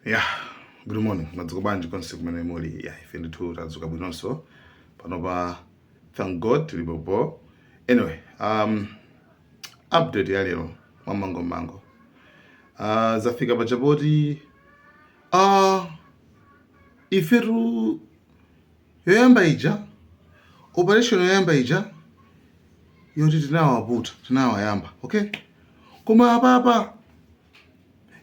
Yeah, good morning. Madzuka bwanji konse kumene muli? Yeah, ife ndithu tadzuka bwinonso panopa, thank God tilipopo. Anyway, update ya lero mwamangomango, zafika pachapoti ifetu yoyamba ija, operation yoyamba ija yoti tinawaputa, tinawayamba, okay, koma apapa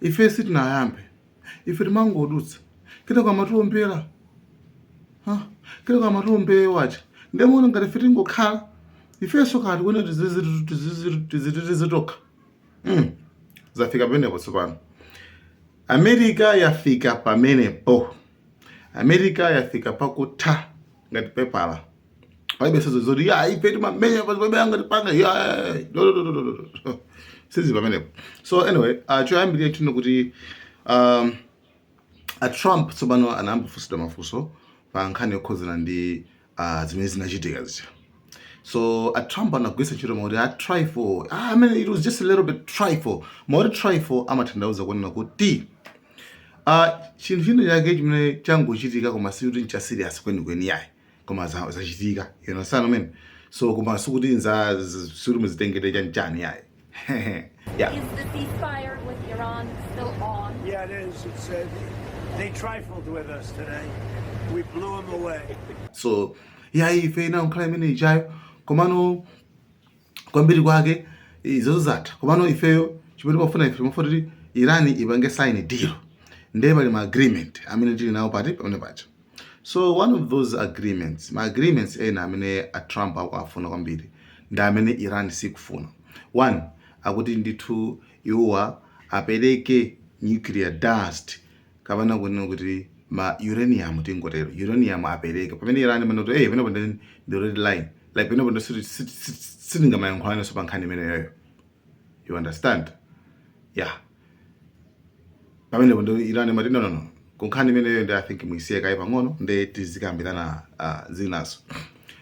ife sitinayambe, ife timangodutsa, kenako amatiwombera, ha, kenako amatiwombera wacha. Ndemona ngati ife tingokhala ifenso kati kuona tizitokha. Zafika pamenepo tsopano. America yafika pamenepo. America yafika pakutha ngati pepala. Palibe sezo zoti ya ife timamenya, palibe angati panga ya, no, no, no, no, no, no. Sizi pamenepo. So anyway, choyambirira tino kuti a Trump tsopano anayamba kufunsidwa mafunso pa nkhani yokhuzana ndi zimene zinachitika zija. So a Trump anagwiritsa ntchito mauti a trifle. Ah, I mean, it was just a little bit trifle. Mauti trifle amatanthauza kunena kuti chinthu china chake chimene changochitika koma sikuti ncha serious kwenikweni yayi, koma zachitika, you understand what I mean? So koma sikuti nza sikuti muzitengere chanichani yayi, yeah. Is the ceasefire with Iran still on? Yeah, it is. They trifled with us today. We blew them away. So yayi, ife ina nkhala imene ichayo, komano kwambiri kwake izozo zatha. Komano ifeyo chimene timafuna, ife timafuna kuti Iran ipange sign deal. Ndiye pali ma agreement amene tili nawo pati pamene pacha. So one of those agreements, ma agreements ena amene a Trump akuafuna kwambiri ndi amene Iran sikufuna, one, akuti ndithu iwowa apereke nuclear dust, kapena kunena kuti ma uranium, tingotero uranium apereke, pamene Iran imene kuti, hey, pamenepo ndi red line, like pamenepo ndi sitingamayankhulaneso pa nkhani imeneyoyo, you understand? Yeah, pamenepo ndi Iran imati, no, no, no, ku nkhani imeneyo ndi I think muisiye kaye pang'ono, ndi tizikambirana zinazo.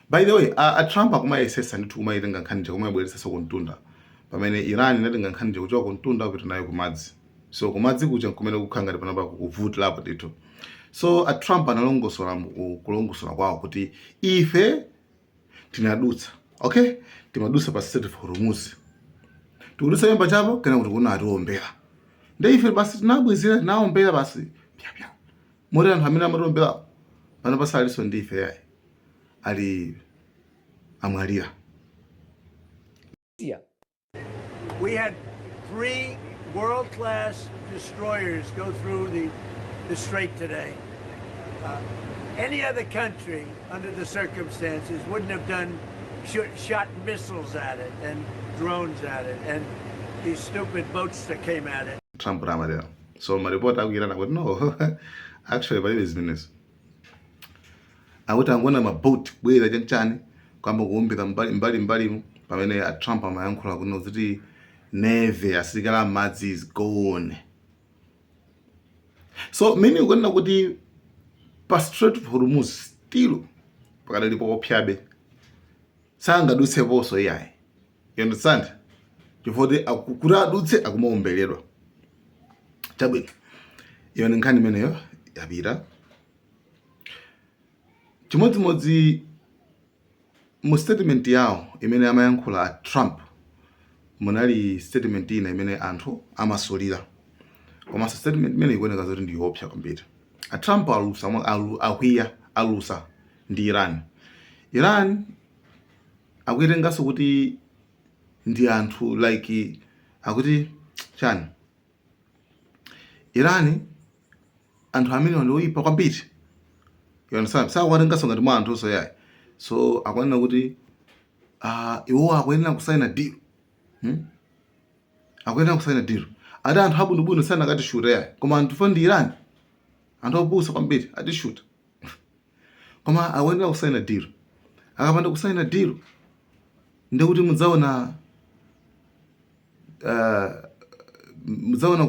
By the way, a Trump akumayesesa ndithu kumayitenga nkhani kumayibweretsanso kumtunda, pamene Iran inatenga nkhani kuchoka kumtunda kupita nayo kumadzi. So kumadzi kuja nkumene kukhala ngati panopa kuvutirapo ndithu. So a Trump analongosola kulongosola kwawo kuti ife tinadutsa, okay, timadutsa pa Strait of Hormuz, tikudutsa pemba chapo kena kuti kuna atiwombera, nde ife basi tinabwezera, tinawombera basi pyapya, moti anthu amene amatiwombera pano pasalinso ndi ife yayi, ali amwalira. We had three world-class destroyers go through the strait today. Any other country, under the circumstances, wouldn't have shot missiles at it and drones at it and these stupid boats that came at it. Trump amatero. So maripoti akuyirana kuti no, actually palibe zimenezo, akuti angoona maboti kubwera chanchani kwamba kuwombera mbali mbali mbalimu, pamene a Trump amayankhula kuno kuti navy, asilikali amadzi, is gone. So mene ukunena kuti pa Strait of Hormuz still pakadalipo kopyabe, sangadutseponso iyayi, you understand? Chifukwa kuti kuti adutse akumaomberedwa. Chabwino, iyo ni nkhani imeneyo yapita. Chimodzimodzi mu statement yawo imene amayankhula a Trump, munali statement ina imene anthu amasulira, komanso statement imene ikuoneka zoti ndi yoopsa kwambiri. A Trump alusa, akwiya, alusa ndi Iran. Iran akuitenganso kuti ndi anthu, like akuti chani, Iran anthu amene ndi oyipa kwambiri, you understand? Sakuwatenganso ngati mwa anthu yayi. So akuonena kuti iwo akuyenera kusaina deal, Akuyenera kusaina deal. Ati anthu abwinobwino sanakatishuta yayi, koma anthu fo ndi Iran, anthu opusa kwambiri atishuta, koma akuyenera kusaina deal. Akapanda kusaina deal, ndikuti mudzaona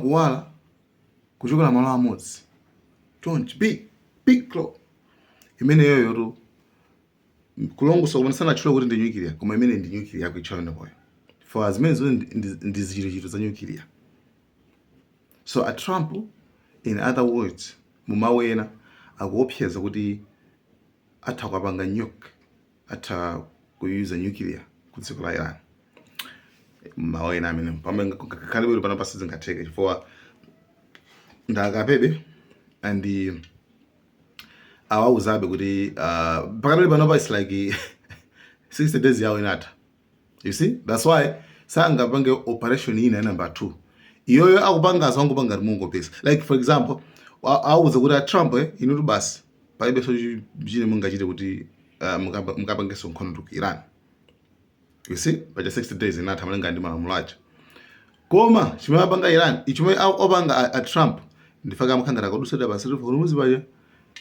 kuwala kuchokera malo amodzi chonchi, big big clock imeneyoyo tu kulongosola, kumene sanatchule kuti ndi nuclear, koma imene ndi nuclear akuitchula pamenepoyo for zimene zili ndi zichitochito za nuclear. So a Trump In other words, mumawu ena akuopseza kuti atha kupanga nuke, atha kuyuza nuclear ku dziko la Iran. Mawu ena amene pamene ngakhale bwino pano pasizingatheke chifukwa ndakapebe and awauzabe kuti pakadali panopa it's like 60 days yawo inatha. You see, that's why sangapange operation ina number 2. Iyoyo akupangazo angopanga mungopesa. Like for example, auze kuti a Trump, inutu basi palibe so chine mungachite kuti mukapangenso nkhondo ku Iran. You see, paja 60 days inatha malinga ndi malamulo aja. Koma chimene apanga Iran, chimene opanga a Trump ndifaka amakhangata akadusada basi Hormuz paja.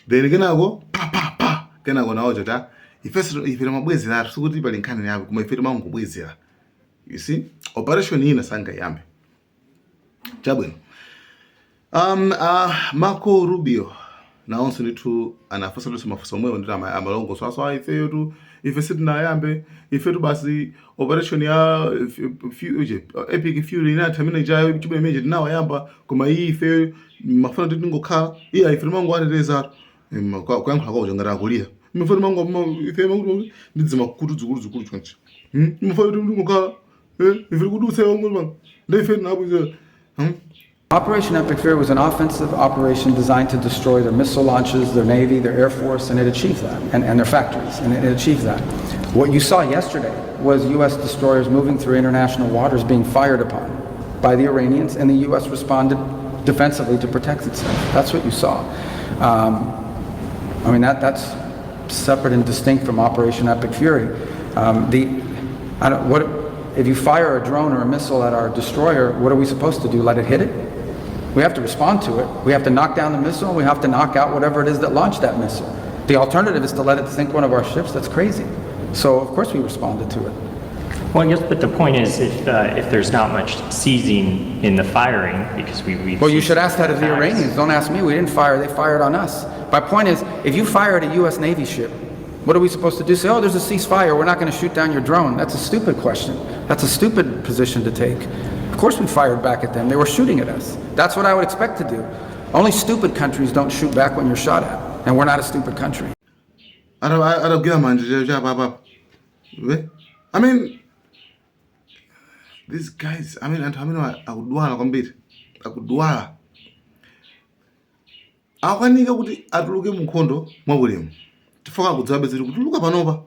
Then kenako pa pa pa kenako nawo chota ifeso ife timabwezera, sikuti pali nkhani yako koma ife timangobwezera. You see, operation ina sangayambe. Chabwino. Marco Rubio nawonso ndithu anafunsa mafunso omwewo ndithu amalongoso aso a ifeyo tu ife sitinayambe, ifetu basi operation ya Epic Fury inatha imene chayo chimene imene tinawayamba, koma iyi ifeyo mafuna kuti tingokhala iya ife timangowateteza kuyankhula kwawo ngati akulira mafuna timango ife ndidzima kutu zikulu zikulu chonchi, mafuna kuti tingokhala ife tikudutsa ndi ife tinabwizera. Operation Epic Fury was an offensive operation designed to destroy their missile launches, their navy, their air force, and it achieved that, and their factories, and it achieved that. What you saw yesterday was U.S. destroyers moving through international waters being fired upon by the Iranians, and the U.S. responded defensively to protect itself. That's what you saw. I mean, that's separate and distinct from Operation Epic Fury. The, I don't, what, if you fire a drone or a missile at our destroyer, what are we supposed to do? Let it hit it? We have to respond to it. We have to knock down the missile. We have to knock out whatever it is that launched that missile. The alternative is to let it sink one of our ships. That's crazy. So, of course, we responded to it. Well, I guess, but the point is, if there's not much ceasing in the firing, because we've Well, you seen should ask that of the attacks. Iranians. Don't ask me. We didn't fire. They fired on us. My point is, if you fire at a U.S. Navy ship, what are we supposed to do? Say, "Oh, there's a ceasefire. We're not going to shoot down your drone." That's a stupid question. That's a stupid position to take. Of course we fired back at them. They were shooting at us. That's what I would expect to do. Only stupid countries don't shoot back when you're shot at. And we're not a stupid country. Atagwira manja chapapapa. I mean, these guys, I mean, anthu amene akudwala kwambiri, akudwala, akwanika kuti atuluke mu nkhondo mwaulemu chifukwa akudziwa ziti kutuluka panopa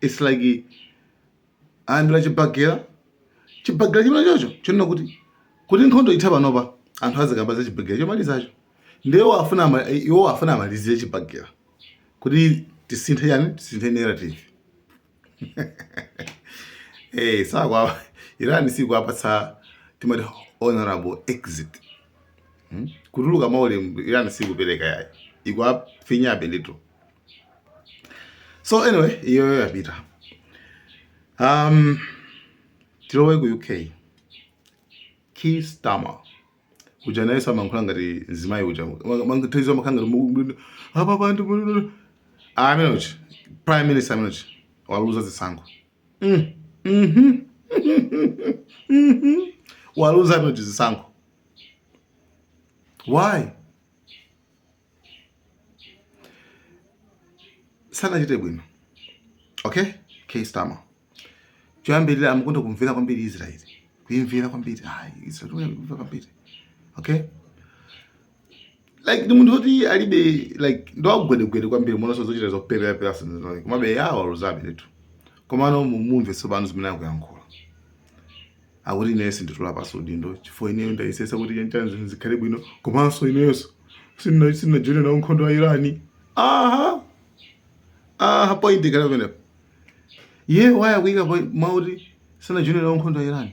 it's like ayambira chibagera, chibagera chimene chocho chonena kuti nkhondo itha panopa anthu azikamba za chibagera chomalizacho. Ndiye iwo afuna amalizire chibagera kuti tisinthe yani, tisinthe narrative. Sakwa Iran sikuapatsa timati honorable exit. Kutuluka maulemu Iran sikupereka yayi, ikuafinyabe ndithu. So anyway, iyoyo yapita. Tilowe ku UK. Keir Starmer uja naye samankhula ngati mzimayi uja mangithizo makhanga apa bantu amene uja prime minister amene uja waluza zisankho. Waluza amene uja zisankho. Why? Sanachite bwino. Okay, Keir Starmer choyambirira amakonda kumvera kwambiri Israeli, kuimvera kwambiri. Ayi, Israeli kumvera kwambiri. Okay, like ndi munthu woti alibe like ndi wagwedegwede kwambiri mononso zochita zopeperapera komabe yawo aluzabe ndithu. Komano mumumve tsopano zimene akuyankhula. Akuti ineyo sinditula pansi udindo chifukwa ineyo ndayesesa kuti chanchani zinthu zikhale bwino, komanso ineyonso sindinajoine nawo nkhondo ya Irani. Aha aha, point ikale pamenepo. Iye waya kuyika mauti sanajoine nawo nkhondo ya Irani.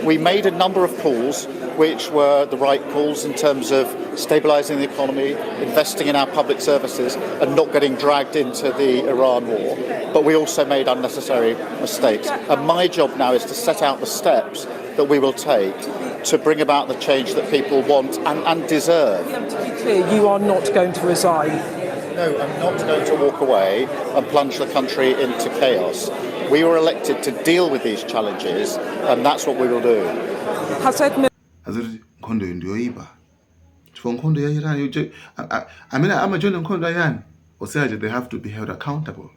We made a number of calls which were the right calls in terms of stabilising the economy, investing in our public services, and not getting dragged into the Iran war. But we also made unnecessary mistakes. And my job now is to set out the steps that we will take to bring about the change that people want and deserve. To be clear, you are not going to resign. No, I'm not going to walk away and plunge the country into chaos. We were elected to deal with these challenges, and that's what we will do. Has Ed Azoti nkhondo iyo ndiyoyipa. Chifukwa nkhondo ya Iran amene amajoina nkhondo ya Iran onse aja, they have to be held accountable.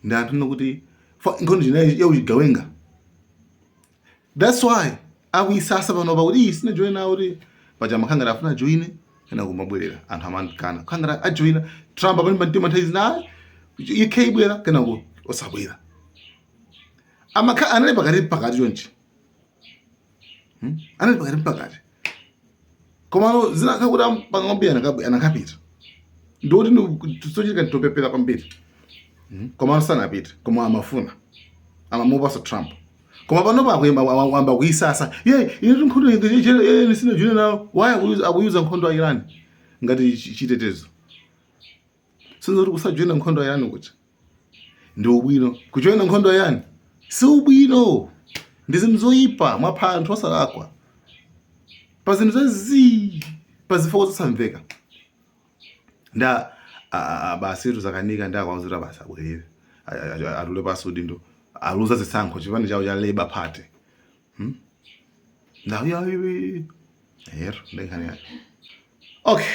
Ndi anthu nokuti nkhondo ija yauchigawenga. That's why akuyisasa panopa kuti iyi sinajoina, kuti paja amakhala ngati afuna ajoine, kena kumabwerera anthu amakana, kukhala ngati ajoina. Trump amalimba mtima nthawi zina, UK ibwera, kenako osabwera. Anali pakati pakati chonchi. Anali pakati pakati, komano zinakhala kuti ampanga kwambiri, anakapita ndikuti zochitika nditopepera kwambiri. Komano sanapite, koma amafuna, amamupasa Trump. Koma panopa akuyamba wamba kuyisasa ye ine nkhondo sinajoine nawo. Why akuyuza nkhondo ya Iran ngati chitetezo? Sinzoti kusajoina nkhondo ya Iran kuja ndi ubwino. Kujoina nkhondo ya Iran si ubwino, ndi zinthu zoyipa. Mwapha anthu osalakwa pa zinthu zazii, pa zifukwa zosamveka. Nda basi tuzakanika ndi akwauzira basi abwerere, atule pasi udindo. Aluza zisankho chipani chawo cha Labour Party. Ndayayiwi ero ndi nkhani yake. Okay,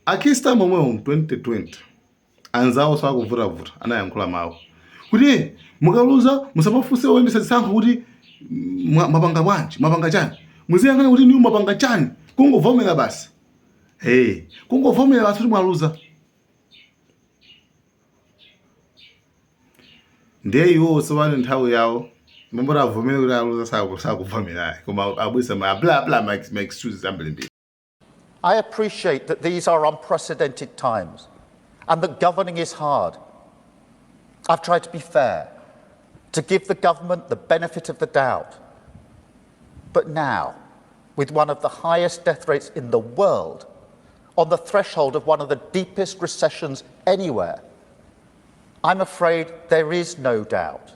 a Keir Starmer momwewo mu 2020, anzawo sakuvutavuta, anayankhula mawu kuti, "Mukaluza musamafunse oyendetsa zisankho kuti mwapanga bwanji, mwapanga chani. Muziyang'ana kuti niwo mwapanga chani. Kungovomera basi." Hey, kungovomera basi kuti mwaluza. Ndiye iwo tsopano nthawi yawo mamboti avomere kuti aluza, sakuvomerayi, koma abwisa ma bla bla, ma excuses ambirimbiri. I appreciate that these are unprecedented times and that governing is hard. I've tried to be fair, to give the government the benefit of the doubt. But now, with one of the highest death rates in the world, on the threshold of one of the deepest recessions anywhere, I'm afraid there is no doubt.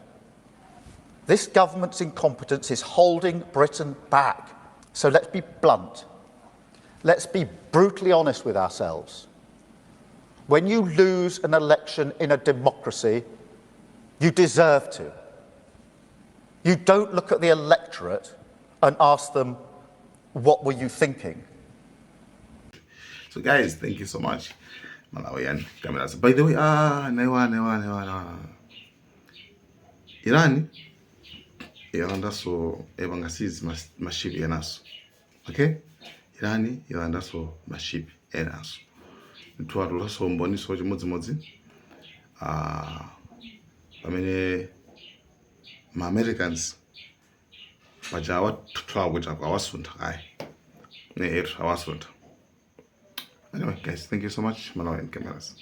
This government's incompetence is holding Britain back. So let's be blunt. Let's be brutally honest with ourselves. When you lose an election in a democracy, you deserve to. You don't look at the electorate and ask them, "What were you thinking?" So guys, thank you so much. Malawian Cameras. By the way, ah, naiwa, naiwa, naiwa, naiwa. Iran yalandaso, yapanga seize ma ship enaso. Okay? Iran yalandaso ma ship enaso. Nthu mboniso chimodzimodzi. Ah, pamene ma Americans paja awathutula kuti awasuntha kaye. Ne, awasuntha. Anyway, guys, thank you so much. Malawian Cameras.